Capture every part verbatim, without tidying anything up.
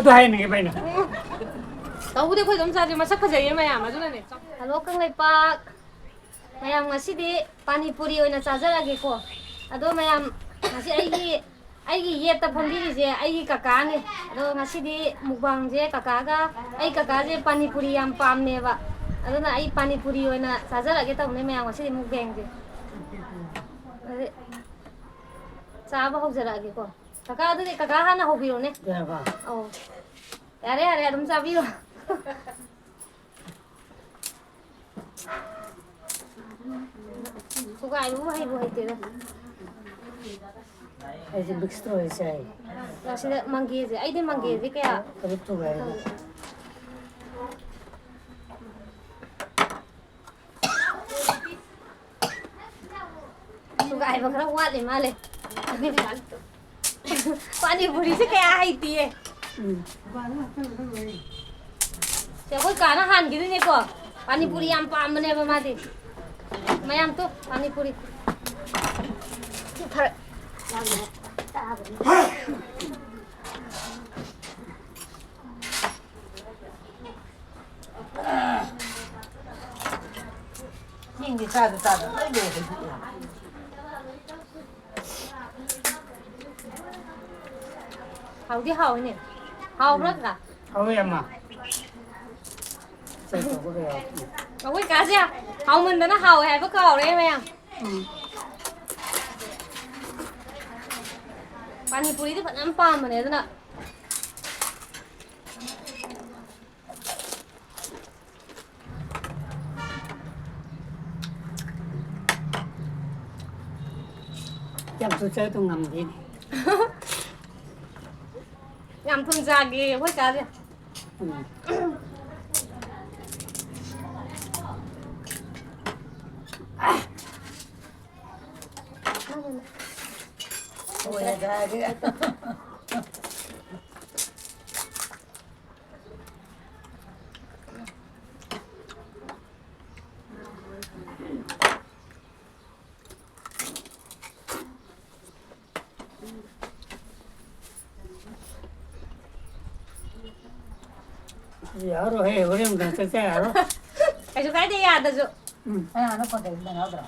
ꯑꯗꯨ ꯍꯥꯏꯅꯤꯡꯉꯦꯕ ꯑꯩꯅ꯫ ꯇꯧꯕꯗꯤ ꯑꯩꯈꯣꯏ ꯑꯗꯨꯝ ꯆꯥꯁꯦ, ꯃꯁꯛ ꯐꯖꯩꯌꯦ ꯃꯌꯥꯝ, ꯑꯗꯨꯅꯅꯦ꯫ ꯍꯜꯂꯣ, ꯀꯪꯂꯩꯄꯥꯛ꯫ ꯃꯌꯥꯝ, ꯉꯁꯤꯗꯤ ꯄꯥꯅꯤ ꯄꯨꯔꯤ ꯑꯣꯏꯅ ꯆꯥꯖꯔꯒꯦꯀꯣ꯫ ꯑꯗꯣ ꯃꯌꯥꯝ, ꯉꯁꯤ ꯑꯩꯒꯤ, ꯑꯩꯒꯤ ꯌꯦꯠꯇ ꯐꯝꯕꯤꯔꯤꯁꯦ ꯑꯩꯒꯤ ꯀꯀꯥꯅꯦ꯫ ꯑꯗꯣ ꯉꯁꯤꯗꯤ ꯃꯨꯛꯕꯥꯡꯁꯦ ꯀꯀꯥꯒ, ꯑꯩ ꯀꯀꯥꯁꯦ ꯄꯥꯅꯤ ꯄꯨꯔꯤ ꯌꯥꯝ ꯄꯥꯝꯃꯦꯕ꯫ ꯑꯗꯨꯅ ꯑꯩ ꯄꯥꯅꯤ ꯄꯨꯔꯤ ꯑꯣꯏꯅ ꯆꯥꯖꯔꯒꯦ ꯇꯧꯕꯅꯦ ꯃꯌꯥꯝ, ꯉꯁꯤꯗꯤ ꯃꯨꯛꯕꯥꯡꯁꯦ꯫ ꯑꯗꯨꯗꯤ ꯆꯥꯕ ꯍꯧꯖꯔꯛꯑꯒꯦꯀꯣ꯫ ꯀꯀꯥ, ꯑꯗꯨꯗꯤ ꯀꯀꯥ ꯍꯥꯟꯅ ꯍꯧꯕꯤꯔꯣꯅꯦ꯫ ꯌꯥꯔꯕ? ꯑꯧ꯫ ꯌꯥꯔꯦ, ꯌꯥꯔꯦ, ꯑꯗꯨꯝ ꯆꯥꯕꯤꯔꯣ꯫ ꯊꯨꯒꯥꯏꯕꯕꯨ ꯍꯩꯕꯨ ꯍꯩꯇꯦꯗ꯫ ꯑꯩꯁꯦ ꯃꯤꯛꯁ ꯇꯧꯔ ꯆꯥꯏ꯫ ꯑꯁꯤꯗ ꯃꯪꯒꯦꯁꯦ, ꯑꯩꯗꯤ ꯃꯪꯒꯦꯁꯦ ꯀꯌꯥ ꯈꯔ ꯊꯨꯒꯥꯏꯔꯒ꯫ ꯊꯨꯒꯥꯏꯕ ꯈꯔ ꯋꯥꯠꯂꯤ ꯃꯥꯜꯂꯦ꯫ ꯄꯥꯅꯤ ꯄꯨꯔꯤꯁꯦ ꯀꯌꯥ ꯍꯩꯇꯤꯌꯦ꯫ ꯎꯝ꯫ ꯁꯦ, ꯑꯩꯈꯣꯏ ꯀꯥꯅ ꯍꯥꯟꯈꯤꯗꯣꯏꯅꯦꯀꯣ꯫ ꯄꯥꯅꯤ ꯄꯨꯔꯤ ꯌꯥꯝ ꯄꯥꯝꯕꯅꯦꯕ ꯃꯥꯗꯤ꯫ ꯃꯌꯥꯝ ꯇꯨ, ꯄꯥꯅꯤ ꯄꯨꯔꯤ꯫ ꯁꯤ ꯈꯔ ꯆꯦꯡꯗꯤ ꯆꯥꯗ ꯆꯥꯗ ꯂꯣꯏ ꯂꯣꯏ ꯍꯩꯗꯣꯛꯑꯦ꯫ ꯍꯥꯎꯗꯤ ꯍꯥꯎꯋꯤꯅꯦ꯫ ꯍꯥꯎꯕ꯭ꯔꯥ ꯀꯀꯥ? ꯍꯥꯎꯋꯦ, ꯑꯃ꯫ ꯆꯥꯛ ꯇꯧꯕ ꯀꯌꯥ ꯋꯥꯠꯂꯤ? ꯑꯩꯈꯣꯏ ꯀꯥꯁꯦ ꯍꯥꯎꯃꯟꯗꯅ ꯍꯥꯎꯋꯦ ꯍꯥꯏꯕ ꯀꯥꯎꯔꯦ ꯃꯌꯥꯝ꯫ ꯎꯝ꯫ ꯄꯥꯅꯤ ꯄꯨꯔꯤꯗꯤ ꯐꯖꯅ ꯄꯥꯝꯕꯅꯦ ꯑꯗꯨꯅ꯫ ꯌꯥꯝ ꯊꯨ ꯆꯥꯕꯗꯣ ꯉꯝꯗꯦꯅꯦ꯫ ꯌꯥꯝ ꯊꯨꯅ ꯆꯥꯒꯦ ꯑꯩꯈꯣꯏ ꯀꯥꯁꯦ꯫ ꯎꯝ꯫ ꯂꯣꯏꯔꯦ ꯍꯥꯏꯔꯗꯤ꯫ ꯌꯥꯔꯣꯏꯍꯦ, ꯍꯣꯔꯦꯟ ꯅꯨꯡꯗꯥꯡ ꯆꯥꯛ ꯆꯥ ꯌꯥꯔꯣꯏ꯫ ꯀꯩꯁꯨ ꯀꯥꯏꯗꯦ, ꯌꯥꯗꯁꯨ꯫ ꯎꯝ꯫ ꯀꯅꯥꯅꯣ ꯐꯣꯟ ꯇꯧꯔꯤꯁꯤꯅ ꯌꯥꯎꯗ꯭ꯔꯣ?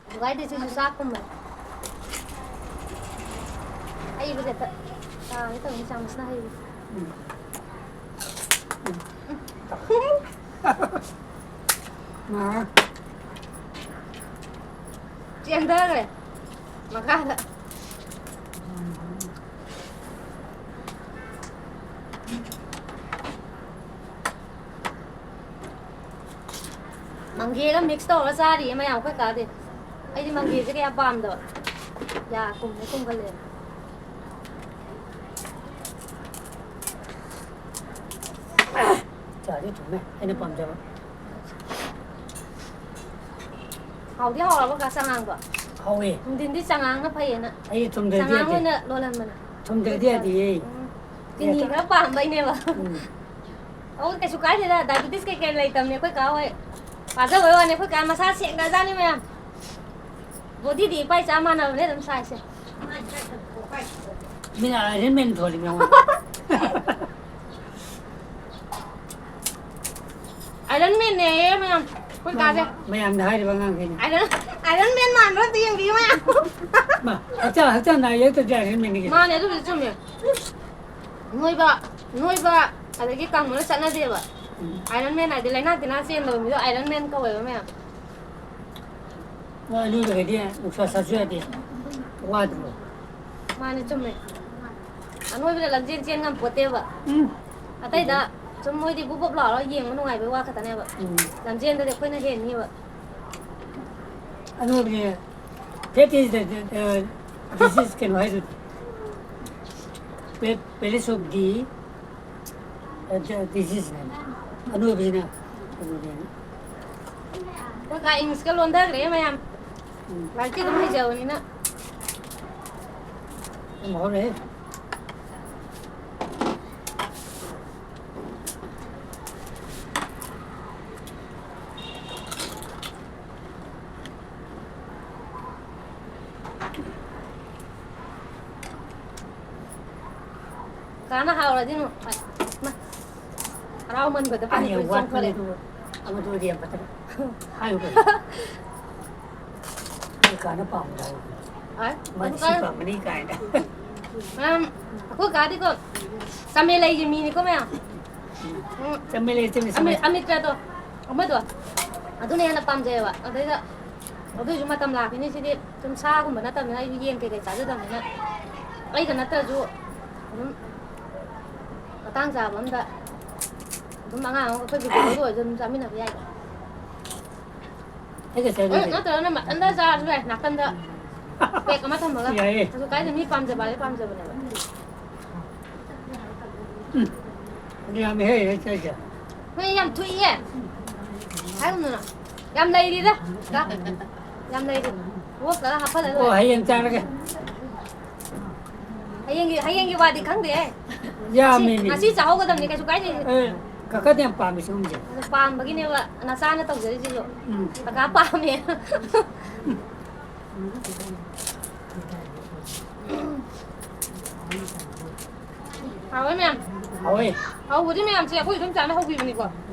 ꯀꯩꯁꯨ ꯀꯥꯏꯗꯦ, ꯁꯤꯁꯨ ꯆꯥꯛꯀꯨꯝꯕꯅꯤ꯫ ꯍꯩꯕꯁꯦ ꯍꯦꯛꯇ ꯇꯥꯒꯦ ꯇꯧꯅꯤ, ꯆꯥꯃꯁꯅ ꯍꯩꯕꯁꯦ꯫ ꯎꯝ꯫ ꯎꯝ꯫ ꯆꯦꯟꯊꯈ꯭ꯔꯦ ꯃꯈꯥꯗ꯫ ꯃꯪꯒꯦꯒ mix ꯇꯧꯔꯒ ꯆꯥꯔꯤꯌꯦ ꯃꯌꯥꯝ ꯑꯩꯈꯣꯏ ꯀꯥꯗꯤ꯫ ꯑꯩꯗꯤ ꯃꯪꯒꯦꯁꯦ ꯀꯌꯥ ꯄꯥꯝꯗꯕ꯫ ꯌꯥ ꯀꯨꯝꯃꯦ ꯀꯨꯝꯒꯜꯂꯦ꯫ ꯆꯥꯗꯤ ꯊꯨꯝꯃꯦ, ꯑꯩꯅ ꯄꯥꯝꯖꯕ꯫ ꯍꯥꯎꯗꯤ ꯍꯥꯎꯔꯕ ꯀꯥ ꯆꯉꯥꯡꯗꯣ? ꯍꯥꯎꯋꯦ꯫ ꯅꯨꯡꯊꯤꯟꯗꯤ ꯆꯉꯥꯡꯅ ꯐꯩꯌꯦꯅ ꯑꯩ ꯊꯨꯝꯗ꯭ꯔꯗꯤ ꯆꯉꯥꯡ ꯌꯥꯗꯦ꯫ ꯑꯣꯏꯅ ꯂꯣꯜꯍꯟꯕꯅꯦ꯫ ꯊꯨꯝꯗ꯭ꯔꯗꯤ ꯌꯥꯗꯤꯌꯦ꯫ ꯎꯝ꯫ ꯆꯤꯅꯤ ꯈꯔ ꯄꯥꯝꯕꯩꯅꯦꯕ꯫ ꯎꯝ꯫ ꯑꯣ, ꯀꯩꯁꯨ ꯀꯥꯏꯗꯦꯗ, diabetes ꯀꯩꯀꯩ ꯂꯩꯇꯕꯅꯦ ꯑꯩꯈꯣꯏ ꯀꯥ ꯍꯣꯏ꯫ ꯄꯥꯖꯕꯩ ꯋꯥꯅꯤ, ꯑꯩꯈꯣꯏ ꯀꯥ ꯃꯁꯥ ꯁꯦꯡꯒ꯭ꯔꯖꯥꯠꯅꯤ ꯃꯌꯥꯝ꯫ Bodyꯗꯤ ꯏꯄꯥ ꯏꯆꯥ ꯃꯥꯟꯅꯕꯅꯦ ꯑꯗꯨꯝ sizeꯁꯦ꯫ ꯃꯤꯅ Iron Man ꯊꯣꯜꯂꯤ ꯃꯉꯣꯟꯗ꯫ Iron Manꯅꯦꯌꯦ ꯃꯌꯥꯝ, ꯑꯩꯈꯣꯏ ꯀꯥꯁꯦ꯫ ꯃꯌꯥꯝꯅ ꯍꯥꯏꯔꯤꯕ ꯑꯉꯥꯡꯈꯩꯅ꯫ Iron, Iron Man ꯃꯥꯟꯕ꯭ꯔꯥ ꯑꯝꯇ ꯌꯦꯡꯕꯤꯌꯨ ꯃꯌꯥꯝ꯫ ꯃꯥ, ꯍꯛꯆꯥꯡ, ꯍꯛꯆꯥꯡ ꯅꯥꯏ ꯌꯦꯛꯇꯗꯤ Iron Manꯅꯤ ꯀꯩꯅꯣ꯫ ꯃꯥꯅꯦ, ꯑꯗꯨꯕꯨꯗꯤ ꯆꯨꯝꯃꯦ꯫ ꯅꯣꯏꯕ, ꯅꯣꯏꯕ, ꯑꯗꯒꯤ ꯀꯪꯕꯅ ꯆꯠꯅꯗꯦꯕ꯫ ꯎꯝ꯫ Iron Man ꯍꯥꯏꯗꯤ ꯂꯥꯏꯅꯥ ꯇꯤꯟꯅꯥ ꯆꯦꯟꯗꯕ ꯃꯤꯗꯣ Iron Man ꯀꯧꯋꯦꯕ ꯃꯌꯥꯝ꯫ ꯅꯣꯏ ꯑꯅꯣꯏꯕꯈꯩꯗꯤ ꯅꯨꯡꯁꯥ ꯁꯥꯁꯨ ꯌꯥꯗꯦ꯫ ꯋꯥꯗ꯭ꯔꯣ? ꯃꯥꯅꯦ, ꯆꯨꯝꯃꯦ꯫ ꯑꯅꯣꯏꯕꯅ ꯂꯝꯖꯦꯟ ꯆꯦꯟ ꯉꯝꯄꯣꯠꯇꯦꯕ꯫ ꯎꯝ꯫ ꯑꯇꯩꯗ ꯁꯨꯝ ꯃꯣꯏꯗꯤ ꯕꯨꯞ ꯕꯨꯞ ꯂꯥꯎꯔꯒ ꯌꯦꯡꯕ ꯅꯨꯡꯉꯥꯏꯕꯩ ꯋꯥ ꯈꯛꯇꯅꯦꯕ꯫ ꯎꯝ꯫ ꯂꯝꯖꯦꯟꯗꯗꯤ ꯑꯩꯈꯣꯏꯅ ꯍꯦꯟꯅꯤꯕ꯫ ꯑꯅꯣꯏꯕꯅꯦ꯫ Fat is the, the, uh, disease ꯀꯩꯅꯣ ꯍꯥꯏꯗꯨꯗꯤ꯫ Fat, palace of the, uh, the disease ꯍꯥꯏꯅ꯫ ꯑꯅꯣꯏꯕꯁꯤꯅ ꯀꯩꯅꯣꯅꯦꯅ꯫ ꯑꯩꯈꯣꯏ ꯀꯥ Englishꯀ ꯂꯣꯟꯊꯈ꯭ꯔꯦ ꯃꯌꯥꯝ꯫ ꯎꯝ꯫ ꯂꯥꯏꯔꯤꯛꯇꯤ ꯑꯗꯨꯝ ꯍꯩꯖꯕꯅꯤꯅ꯫ ꯌꯥꯝ ꯍꯧꯔꯦꯍꯦ꯫ ꯀꯥꯅ ꯍꯥꯎꯔꯗꯤ ꯑꯃꯨꯛ, ꯃꯥ, ꯍꯔꯥꯎꯃꯟꯕꯗ ꯑꯩꯅ ꯄꯥꯅꯤꯄꯨꯔꯤ ꯋꯥꯠꯄꯅꯦ ꯆꯣꯡꯊꯣꯔꯛꯑꯦ꯫ ꯑꯗꯨ ꯑꯃꯗꯨ ꯔꯦꯝꯕꯗ ꯍꯥꯏꯌꯨ ꯀꯩꯅꯣ꯫ ꯑꯩ ꯀꯥꯅ ꯄꯥꯝꯗꯦ ꯍꯥꯏꯌꯨ꯫ ꯍꯣꯏ꯫ ꯃꯁꯤ ꯄꯥꯝꯒꯅꯤ ꯀꯥꯏꯅ꯫ ꯃꯌꯥꯝ, ꯑꯩꯈꯣꯏ ꯀꯥꯗꯤꯀꯣ, ꯆꯃꯦꯂꯩꯒꯤ ꯃꯤꯅꯤꯀꯣ ꯃꯌꯥꯝ꯫ ꯎꯝ꯫ ꯆꯃꯦꯂꯩ, ꯆꯃꯦꯂꯩ, ꯑꯃꯤ-, ꯆꯃꯦꯂꯩ꯫ ꯑꯃꯤꯇ꯭ꯔꯗꯣ, ꯑꯃꯗꯣ, ꯑꯗꯨꯅ ꯍꯦꯟꯅ ꯄꯥꯝꯖꯩꯌꯦꯕ꯫ ꯑꯗꯩꯗ, ꯑꯗꯨꯏꯁꯨ ꯃꯇꯝ ꯂꯥꯛꯈꯤꯅꯤ ꯁꯤꯗꯤ꯫ ꯁꯨꯝ ꯁꯥꯒꯨꯝꯕ ꯅꯠꯇꯕꯅꯤꯅ, ꯑꯩꯁꯨ ꯌꯦꯟ ꯀꯩꯀꯩ ꯆꯥꯖꯗꯕꯅꯤꯅ, ꯑꯩꯗ ꯅꯠꯇ꯭ꯔꯁꯨ ꯑꯗꯨꯝ ꯃꯇꯥꯡ ꯆꯥꯕ ꯑꯝꯗ ꯑꯗꯨꯝ ꯑꯉꯥꯡ ꯑꯃ ꯑꯩꯈꯣꯏ ꯕꯤꯕꯤꯍꯣꯏꯗ ꯑꯣꯏꯔꯁꯨ ꯑꯗꯨꯝ ꯆꯥꯃꯤꯟꯅꯕ ꯌꯥꯏꯗ꯫ ꯑꯩꯒ ꯆꯥꯖꯒꯦ꯫ ꯎꯝ, ꯅꯠꯇ꯭ꯔꯒꯅ ꯃꯊꯟꯇ ꯆꯥꯔꯁꯨ ꯌꯥꯏ, ꯅꯥꯀꯟꯗ ꯄꯦꯛ ꯑꯃ ꯊꯝꯃꯒ꯫ ꯌꯥꯏꯌꯦ꯫ ꯀꯩꯁꯨ ꯀꯥꯏꯗꯦ, ꯃꯤ ꯄꯥꯝꯖꯕ ꯍꯥꯏꯗꯤ ꯄꯥꯝꯖꯕꯅꯦꯕ꯫ ꯎꯝ꯫ ꯑꯗꯨ ꯌꯥꯝ ꯍꯦꯛ ꯍꯦꯛ ꯆꯥꯏꯁꯦ꯫ ꯍꯣꯏ, ꯌꯥꯝ ꯊꯨꯏꯌꯦ꯫ ꯍꯥꯏꯔꯨꯅꯨꯅ꯫ ꯌꯥꯝ ꯂꯩꯔꯤꯗ꯫ ꯌꯥꯝ ꯂꯩꯔꯤ꯫ ꯕꯣꯛꯁꯇꯒ ꯍꯥꯞꯐꯜꯂ ꯑꯣ, ꯂꯣꯏꯔꯦ꯫ ꯍꯌꯦꯡ ꯆꯥꯔꯒꯦ꯫ ꯍꯌꯦꯡꯒꯤ, ꯍꯌꯦꯡꯒꯤ ꯋꯥꯗꯤ ꯈꯪꯗꯦꯍꯦ꯫ ꯌꯥꯝꯃꯦꯃꯤ꯫ ꯉꯁꯤ, ꯉꯁꯤ ꯆꯥꯍꯧꯒꯗꯕꯅꯤ, ꯀꯩꯁꯨ ꯀꯥꯏꯗꯦ꯫ ꯑꯦ, ꯀꯀꯥꯗꯤ ꯌꯥꯝ ꯄꯥꯝꯃꯦ ꯁꯤꯒꯨꯝꯕꯁꯦ꯫ ꯑꯗꯣ ꯄꯥꯝꯕꯒꯤꯅꯦꯕ ꯅꯆꯥꯅ ꯇꯧꯖꯔꯤꯁꯤꯁꯨ꯫ ꯎꯝ꯫ ꯀꯀꯥ ꯄꯥꯝꯃꯦ꯫ ꯍꯥꯎꯋꯦ ꯃꯌꯥꯝ꯫ ꯍꯥꯎꯋꯦ꯫ ꯍꯧꯕꯗꯤ ꯃꯌꯥꯝꯁꯦ ꯑꯩꯈꯣꯏ ꯏꯗꯣꯝꯆꯥꯅ ꯍꯧꯕꯤꯕꯅꯤꯀꯣ꯫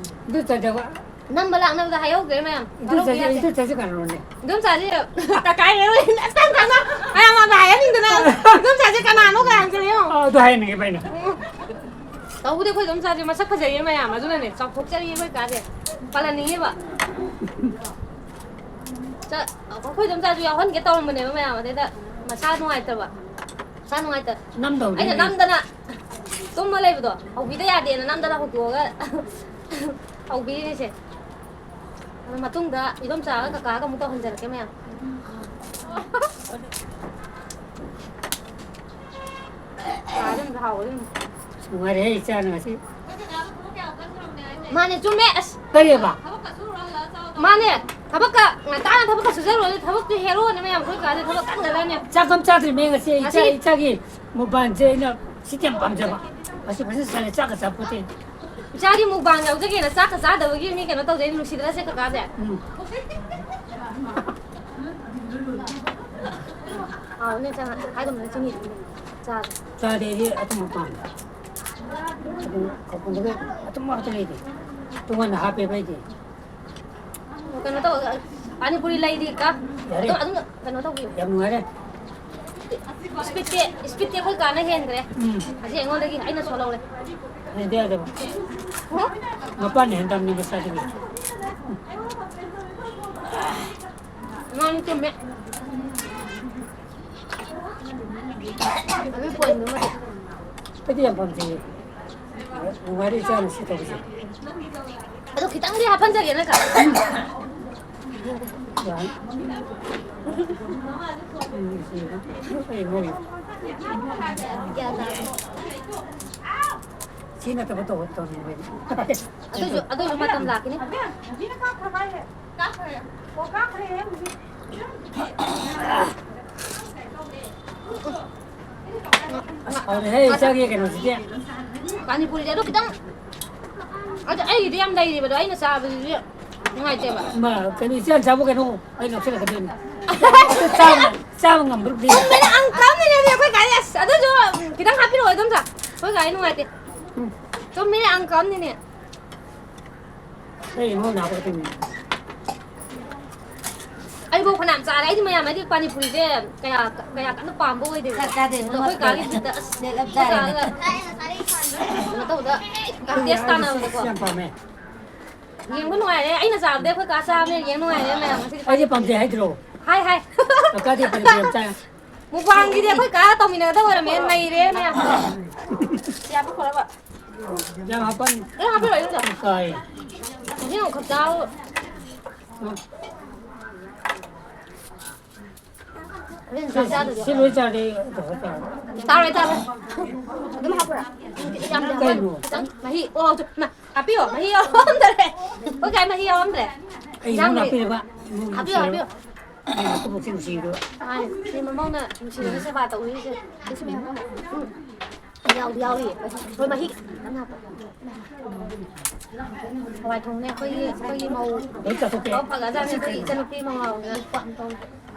ꯑꯗꯨ ꯆꯥꯖꯕ꯫ ꯅꯝꯕ ꯂꯥꯛꯅꯕꯗ ꯍꯥꯏꯍꯧꯗ꯭ꯔꯦ ꯃꯌꯥꯝ꯫ ꯏꯗꯣꯝꯆꯥꯁꯦ, ꯏꯗꯣꯝꯆꯥꯁꯦ ꯀꯅꯥꯅꯣꯅꯦ? ꯏꯗꯣꯝꯆꯥꯁꯦ ꯀꯀꯥ ꯍꯦꯔꯣꯏꯟ ꯑꯁ ꯀꯅꯥꯅꯣ? ꯃꯌꯥꯝ ꯑꯃ ꯍꯥꯏꯍꯟꯅꯤꯡꯗꯅ꯫ ꯏꯗꯣꯝꯆꯥꯁꯦ ꯀꯅꯥꯅꯣ ꯀꯥꯏꯅ ꯌꯦꯡꯉꯣ꯫ ꯑ, ꯑꯗꯨ ꯍꯥꯏꯍꯟꯅꯤꯡꯉꯦꯕ ꯑꯩꯅ꯫ ꯎꯝ꯫ ꯇꯧꯕꯗꯤ ꯑꯩꯈꯣꯏ ꯏꯗꯣꯝꯆꯥꯁꯦ ꯃꯁꯛ ꯐꯖꯩꯌꯦ ꯃꯌꯥꯝ, ꯑꯗꯨꯅꯅꯦ ꯆꯥꯎꯊꯣꯛꯆꯔꯤꯌꯦ ꯑꯩꯈꯣꯏ ꯀꯥꯁꯦ꯫ ꯄꯥꯜꯍꯟꯅꯤꯡꯉꯤꯕ꯫ ꯆ-, ꯑꯩꯈꯣꯏ ꯏꯗꯣꯝꯆꯥꯁꯨ ꯌꯥꯎꯍꯟꯒꯦ ꯇꯧꯔꯝꯕꯅꯦꯕ ꯃꯌꯥꯝ, ꯑꯗꯩꯗ ꯃꯁꯥ ꯅꯨꯡꯉꯥꯏꯇꯕ꯫ ꯃꯁꯥ ꯅꯨꯡꯉꯥꯏꯇ-, ꯅꯝꯗꯧꯅꯦ꯫ ꯑꯩꯅ ꯅꯝꯗꯅ ꯇꯨꯝꯃ ꯂꯩꯕꯗꯣ, ꯍꯧꯕꯤꯗ ꯌꯥꯗꯦꯅ ꯅꯝꯗꯅ ꯍꯧꯗꯣꯛꯑꯒ ꯍꯧꯕꯤꯔꯤꯅꯦꯁꯦ꯫ ꯑꯗꯣ ꯃꯇꯨꯡꯗ ꯏꯗꯣꯝꯆꯥꯒ ꯀꯀꯥꯒ ꯑꯃꯨꯛ ꯇꯧꯍꯟꯖꯔꯛꯀꯦ ꯃꯌꯥꯝ꯫ ꯆꯥꯁꯦ ꯑꯝꯇ ꯍꯥꯎꯕ꯭ꯔ ꯌꯦꯡꯉꯨ꯫ ꯅꯨꯡꯉꯥꯏꯔꯦꯍꯦ ꯏꯆꯥꯅ ꯉꯁꯤ꯫ ꯃꯥꯅꯦ, ꯆꯨꯝꯃꯦ꯫ ꯑꯁ꯫ ꯀꯔꯤꯑꯕ? ꯃꯥꯅꯦ, ꯊꯕꯛꯀ ꯉꯟꯇꯥꯅ ꯊꯕꯛꯀ ꯁꯨꯖꯔꯨꯔꯅꯤ꯫ ꯊꯕꯛꯇꯤ ꯍꯦꯔꯣꯅꯦ ꯃꯌꯥꯝ, ꯑꯩꯈꯣꯏ ꯀꯥꯁꯦ ꯊꯕꯛ ꯀꯟꯒ꯭ꯔꯖꯥꯠꯅꯦ꯫ ꯆꯥꯛ ꯑꯝ ꯆꯥꯗ꯭ꯔꯤꯃꯦ ꯉꯁꯤ꯫ ꯏꯆꯥ, ꯉꯁꯤ ꯏꯆꯥꯒꯤ ꯃꯨꯛꯕꯥꯡꯁꯦ ꯑꯩꯅ ꯁꯤꯗꯤ ꯌꯥꯝ ꯄꯥꯝꯖꯕ꯫ ꯉꯁꯤ ꯐꯖꯅ ꯆꯥꯔꯦ, ꯆꯥꯛꯀ ꯆꯥꯄꯣꯠꯇꯦ꯫ ꯏꯆꯥꯒꯤ ꯃꯨꯛꯕꯥꯡ ꯌꯥꯎꯖꯒꯦꯅ ꯆꯥꯛꯀ ꯆꯥꯗꯕꯒꯤ ꯃꯤ ꯀꯩꯅꯣ ꯇꯧꯖꯩ, ꯅꯨꯡꯁꯤꯗ꯭ꯔꯁꯦ ꯀꯀꯥꯁꯦ? ꯎꯝ꯫ ꯍꯥꯎꯅꯦ, ꯆꯪꯉꯛ-, ꯍꯥꯏꯒꯨꯝꯗꯅ ꯆꯤꯅꯤ ꯆꯥꯔꯦ꯫ ꯆꯥꯔꯦ, ꯑꯩꯗꯤ ꯑꯊꯨꯝꯕ ꯄꯥꯝꯃꯦ꯫ ꯀꯥꯎꯐꯝꯗꯒ ꯑꯗꯨꯝ ꯉꯥꯛꯇ ꯂꯩꯔꯤ꯫ ꯇꯣꯉꯥꯟꯅ ꯍꯥꯞꯄꯦꯕ ꯑꯩꯗꯤ꯫ ꯀꯩꯅꯣ ꯇꯧ, ꯄꯥꯅꯤꯄꯨꯔꯤ ꯂꯩꯔꯤ ꯀ꯫ ꯌꯥꯔꯦ꯫ ꯑꯗꯨꯝ, ꯑꯗꯨꯝ ꯀꯩꯅꯣ ꯇꯧꯕꯤꯌꯨ꯫ ꯌꯥꯝ ꯅꯨꯡꯉꯥꯏꯔꯦ꯫ ꯏꯁꯄꯤꯠꯇꯤ, ꯏꯁꯄꯤꯠꯇꯤ ꯑꯩꯈꯣꯏ ꯀꯥꯅ ꯍꯦꯟꯈ꯭ꯔꯦ꯫ ꯎꯝ꯫ ꯑꯁꯤ ꯑꯩꯉꯣꯟꯗꯒꯤ ꯑꯩꯅ ꯁꯣꯜꯍꯧꯔꯦ꯫ ꯍꯦꯟꯗ ꯌꯥꯗꯕ꯫ ꯍ? ꯃꯄꯥꯟꯅ ꯍꯦꯟ ꯇꯝꯅꯤ ꯃꯁꯥꯗꯒꯤ꯫ ꯃꯥꯅꯤ, ꯆꯨꯝꯃꯦ꯫ ꯑꯗꯨ ꯄꯣꯏꯟꯗꯨꯃꯗꯤ꯫ ꯑꯩꯗꯤ ꯌꯥꯝ ꯄꯥꯝꯖꯩꯌꯦ꯫ ꯅꯨꯡꯉꯥꯏꯔꯦ ꯏꯆꯥꯅ ꯁꯤ ꯇꯧꯕꯁꯦ꯫ ꯑꯗꯨ ꯈꯤꯇꯪꯗꯤ ꯍꯥꯞꯍꯟꯖꯒꯦ ꯅꯠꯇ꯭ꯔꯥ? ꯌꯥꯏ꯫ ꯑꯩ ꯃꯣꯏ꯫ ꯒ꯭ꯌꯥꯟ ꯇꯥꯗꯦ꯫ ꯁꯤ ꯅꯠꯇꯕ ꯇꯧ-, ꯇꯧꯅꯤꯡꯕꯩꯅꯤ꯫ ꯑꯗꯨꯏꯁꯨ, ꯑꯗꯨꯏꯁꯨ ꯃꯇꯝ ꯂꯥꯛꯈꯤꯅꯤ꯫ ꯀꯥꯈ꯭ꯔꯦ꯫ ꯑꯣ, ꯀꯥꯈ꯭ꯔꯦ꯫ ꯑꯁ, ꯍꯥꯎꯔꯦꯍꯦ, ꯏꯆꯥꯒꯤ ꯀꯩꯅꯣꯁꯤꯗꯤ꯫ ꯄꯥꯅꯤꯄꯨꯔꯤꯁꯦ ꯑꯗꯨ ꯈꯤꯇꯪ, ꯑꯗꯨ ꯑꯩꯒꯤꯗꯤ ꯌꯥꯝ ꯂꯩꯔꯤꯕꯗꯣ, ꯑꯩꯅ ꯆꯥꯕꯗꯨꯗꯤ ꯅꯨꯡꯉꯥꯏꯇꯦꯕ꯫ ꯃꯥ, ꯀꯩꯅꯣ, ꯏꯆꯥꯅ ꯆꯥꯕ ꯀꯩꯅꯣ ꯑꯩ ꯂꯧꯁꯤꯜꯂꯛꯀꯗꯣꯏꯅꯤ꯫ ꯑꯗꯨ ꯆꯥꯕ, ꯆꯥꯕ ꯉꯝꯕ꯭ꯔꯥ ꯌꯦꯡꯒꯦ꯫ ꯆꯨꯝꯃꯤꯅꯦ, ꯑꯪꯀꯜꯅꯤꯅꯦ ꯑꯩꯈꯣꯏ ꯒꯥꯔꯤ꯫ ꯑꯁ, ꯑꯗꯨꯁꯨ ꯈꯤꯇꯪ ꯍꯥꯞꯄꯤꯔꯛꯑꯣ, ꯏꯗꯣꯝꯆꯥ꯫ ꯑꯩꯈꯣꯏ ꯒꯥꯔꯤ ꯅꯨꯡꯉꯥꯏꯇꯦ꯫ ꯎꯝ꯫ ꯆꯨꯝꯃꯤꯅꯦ, ꯑꯪꯀꯜꯅꯤꯅꯦ꯫ ꯑꯩ ꯏꯃꯧ ꯅꯥꯕ ꯈꯛꯇꯅꯤ꯫ ꯑꯩꯕꯨ ꯐꯅꯌꯥꯝ ꯆꯥꯔꯦ꯫ ꯑꯩꯗꯤ ꯃꯌꯥꯝ ꯍꯥꯏꯗꯤ ꯄꯥꯅꯤꯄꯨꯔꯤꯁꯦ ꯀꯌꯥ, ꯀꯌꯥ ꯀꯟꯅ ꯄꯥꯝꯕ ꯑꯣꯏꯗꯦꯕ꯫ ꯆꯥꯛ ꯆꯥꯗꯦ, ꯑꯗꯣ ꯑꯩꯈꯣꯏ ꯀꯥꯒꯤ ꯕꯤꯠꯇ ꯑꯁ, ꯅꯦꯠ ꯑꯞ ꯆꯥꯔꯦ꯫ ꯑꯩꯈꯣꯏ ꯀꯥꯒ ꯀꯩꯅꯣ ꯇꯧꯕꯗ, ꯀꯟꯇꯦꯁ ꯇꯥꯟꯅꯕꯗꯀꯣ꯫ ꯌꯥꯝ ꯄꯥꯝꯃꯦ꯫ ꯌꯦꯡꯕ ꯅꯨꯡꯉꯥꯏꯔꯦ꯫ ꯑꯩꯅ ꯆꯥꯕꯗꯤ ꯑꯩꯈꯣꯏ ꯀꯥ ꯆꯥꯕꯅꯦ, ꯌꯦꯡ ꯅꯨꯡꯉꯥꯏꯔꯦ ꯃꯌꯥꯝ ꯉꯁꯤꯗꯤ꯫ ꯑꯩꯗꯤ ꯄꯥꯝꯖꯩ ꯍꯥꯏꯗ꯭ꯔꯣ? ꯍꯥꯏ, ꯍꯥꯏ꯫ ꯀꯀꯥꯗꯤ ꯄꯥꯅꯤꯄꯨꯔꯤ ꯌꯥꯝ ꯆꯥꯏ꯫ ꯃꯨꯛꯕꯥꯡꯒꯤꯗꯤ ꯑꯩꯈꯣꯏ ꯀꯥ ꯇꯧꯃꯤꯟꯅꯒꯗꯕ ꯑꯣꯏꯔꯝꯃꯦ, ꯅꯩꯔꯦ ꯃꯌꯥꯝ꯫ ꯌꯥꯕ ꯈꯣꯠꯂꯕ? ꯌꯥꯝ ꯍꯥꯄꯟ-, ꯑꯦ, ꯍꯥꯞꯄꯤꯔꯣ, ꯑꯩꯉꯣꯟꯗ꯫ ꯀꯥꯏ꯫ ꯍꯧꯖꯤꯛ ꯑꯃꯨꯛ ꯈꯛ ꯆꯥꯎ꯫ ꯎꯝ꯫ ꯍꯣꯔꯦꯟ ꯆꯥꯛ ꯆꯥꯗꯣꯏꯁꯦ꯫ ꯁꯤ ꯂꯣꯏ ꯆꯥꯔꯗꯤ ꯑꯩ ꯀꯩꯅꯣ ꯇꯧꯔꯦ꯫ ꯆꯥꯔꯣꯏ, ꯆꯥꯔꯣꯏ꯫ ꯑꯗꯨꯝ ꯍꯥꯞꯄꯨꯔꯥ? ꯌꯥꯝꯗꯤ ꯍꯥꯞꯄꯣꯏ꯫ ꯀꯩꯅꯣ? ꯈꯤꯇꯪ ꯃꯍꯤ꯫ ꯑꯣ, ꯆꯨ-, ꯃ-, ꯍꯥꯞꯄꯤꯌꯣ, ꯃꯍꯤ ꯌꯥꯎꯔꯝꯗ꯭ꯔꯦ꯫ ꯑꯩꯈꯣꯏ ꯀꯥꯏ ꯃꯍꯤ ꯌꯥꯎꯔꯝꯗ꯭ꯔꯦ꯫ ꯑꯩ ꯏꯃꯨꯡ ꯏꯟꯖꯥꯡꯗꯤ꯫ ꯂꯥꯛꯄꯤꯔꯕ? ꯏꯃꯨꯡ ꯍꯥꯞꯄꯤꯌꯣ, ꯅꯨꯡꯁꯤꯔꯕ? ꯍꯥꯞꯄꯤꯌꯣ꯫ ꯑꯩ ꯃꯀꯨꯕꯣꯛꯁꯦ ꯅꯨꯡꯁꯤꯔꯕ? ꯃꯥꯅꯦ, ꯁꯤ ꯃꯃꯧꯅ ꯅꯨꯡꯁꯤꯅꯅ ꯁꯦꯕꯥ ꯇꯧꯕꯤꯔꯤꯁꯦ꯫ ꯎꯝ꯫ ꯌꯥꯎꯗꯤ ꯌꯥꯎꯔꯤ꯫ ꯍꯣꯏ, ꯃꯍꯤ ꯈꯤꯇꯪ ꯍꯥꯞꯄꯣ꯫ ꯍꯋꯥꯏ ꯊꯣꯡꯅꯦ ꯑꯩꯈꯣꯏꯒꯤ, ꯑꯩꯈꯣꯏꯒꯤ ꯃꯧ꯫ ꯂꯣꯏ ꯆꯥꯊꯣꯛꯀꯦ꯫ ꯃꯧ ꯐꯒꯠꯂꯖꯥꯠꯅꯦ ꯑꯩꯈꯣꯏꯒꯤ ꯏꯆꯟꯅꯨꯄꯤ ꯃꯧ ꯌꯥꯎꯕꯅꯤꯅ꯫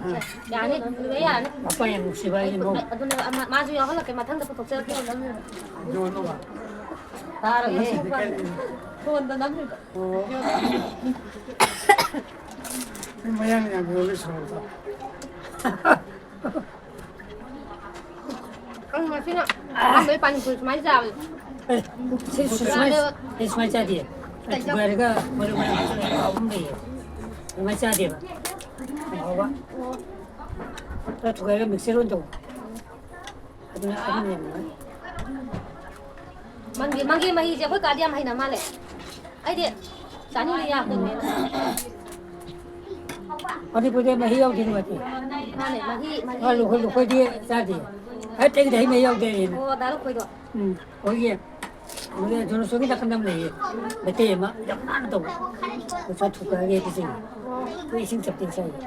ꯎꯝ꯫ ꯌꯥꯅꯤ, ꯂꯣꯏ ꯌꯥꯔꯅꯤ꯫ ꯃꯄꯥ ꯌꯥꯝ ꯅꯨꯡꯁꯤꯕ ꯑꯩꯒꯤ ꯃꯧ꯫ ꯑꯗꯨꯅꯦ, ꯑꯃ-, ꯃꯥꯁꯨ ꯌꯥꯎꯍꯜꯂꯛꯀꯦ, ꯃꯊꯪꯗ ꯄꯨꯊꯣꯛꯆꯔꯛꯀꯦ꯫ ꯇꯥꯔꯒꯦ꯫ ꯐꯣꯟꯗ ꯅꯝꯃꯤꯕ꯫ ꯑꯣ꯫ ꯃꯌꯥꯡ ꯌꯥꯝ ꯌꯣꯜꯂꯤ ꯁꯣꯔꯣꯛꯇ꯫ ꯑꯩ ꯉꯁꯤꯅ ꯑꯍꯥꯟꯕꯩ ꯄꯥꯅꯤꯄꯨꯔꯤ ꯁꯨꯃꯥꯏꯅ ꯆꯥꯕꯁꯦ꯫ ꯑꯦ, ꯁꯤ ꯁꯨꯃꯥꯏꯅ, ꯁꯤ ꯁꯨꯃꯥꯏꯅ ꯆꯥꯗꯦ꯫ ꯊꯨꯒꯥꯏꯔꯒ ꯃꯔꯨ ꯃꯔꯥꯡ ꯍꯥꯞꯆꯤꯜꯂꯒ ꯑꯍꯨꯝ ꯂꯩꯌꯦ꯫ ꯑꯗꯨꯃꯥꯏꯅ ꯆꯥꯗꯦꯕ꯫ ꯌꯥꯝ ꯍꯥꯎꯕ꯫ ꯈꯔ ꯊꯨꯒꯥꯏꯔꯒ ꯃꯤꯛꯁꯆꯔ ꯑꯣꯏꯅ ꯇꯧꯕ꯫ ꯑꯗꯨꯅ ꯑꯗꯨꯅ ꯌꯥꯝ ꯅꯨꯡꯉꯥꯏ꯫ ꯃꯪꯒꯦ, ꯃꯪꯒꯦ ꯃꯍꯤꯁꯦ ꯑꯩꯈꯣꯏ ꯀꯥꯗꯤ ꯌꯥꯝ ꯍꯩꯅ ꯃꯥꯜꯂꯦ꯫ ꯑꯩꯗꯤ ꯆꯥꯅꯤꯡꯉꯦ ꯌꯥꯝ ꯀꯩꯅꯣ꯫ ꯃꯅꯤꯄꯨꯔꯗ ꯃꯍꯤ ꯌꯥꯎꯗꯦ ꯅꯨꯡꯉꯥꯏꯇꯦ꯫ ꯃꯥꯅꯦ, ꯃꯍꯤ, ꯃꯍꯤ꯫ ꯑ, ꯂꯨꯈꯣꯏ, ꯂꯨꯈꯣꯏꯗꯤ ꯆꯥꯗꯦ꯫ ꯍꯦꯛꯇꯒꯤ ꯍꯩ ꯃꯍꯤ ꯌꯥꯎꯗꯦ ꯑꯩꯅ꯫ ꯑꯣ, ꯗꯥ ꯂꯨꯈꯣꯏꯗꯣ꯫ ꯎꯝ, ꯑꯩꯈꯣꯏꯒꯤ, ꯑꯩꯈꯣꯏꯒꯤ ꯖꯣꯅꯣꯁꯣꯔꯒꯤ ꯅꯥꯀꯟꯗ ꯑꯃ ꯂꯩꯌꯦ꯫ ꯃꯩꯇꯩ ꯑꯃ ꯌꯥꯝ ꯅꯥꯟꯅ ꯇꯧꯕ꯫ ꯄꯩꯁꯥ ꯊꯨꯒꯥꯏꯒꯦ ꯄꯤꯖꯩꯌꯦ꯫ ꯑꯩꯈꯣꯏ ꯏꯁꯤꯡ ꯆꯞꯇꯦꯡ ꯆꯥꯏꯌꯦ꯫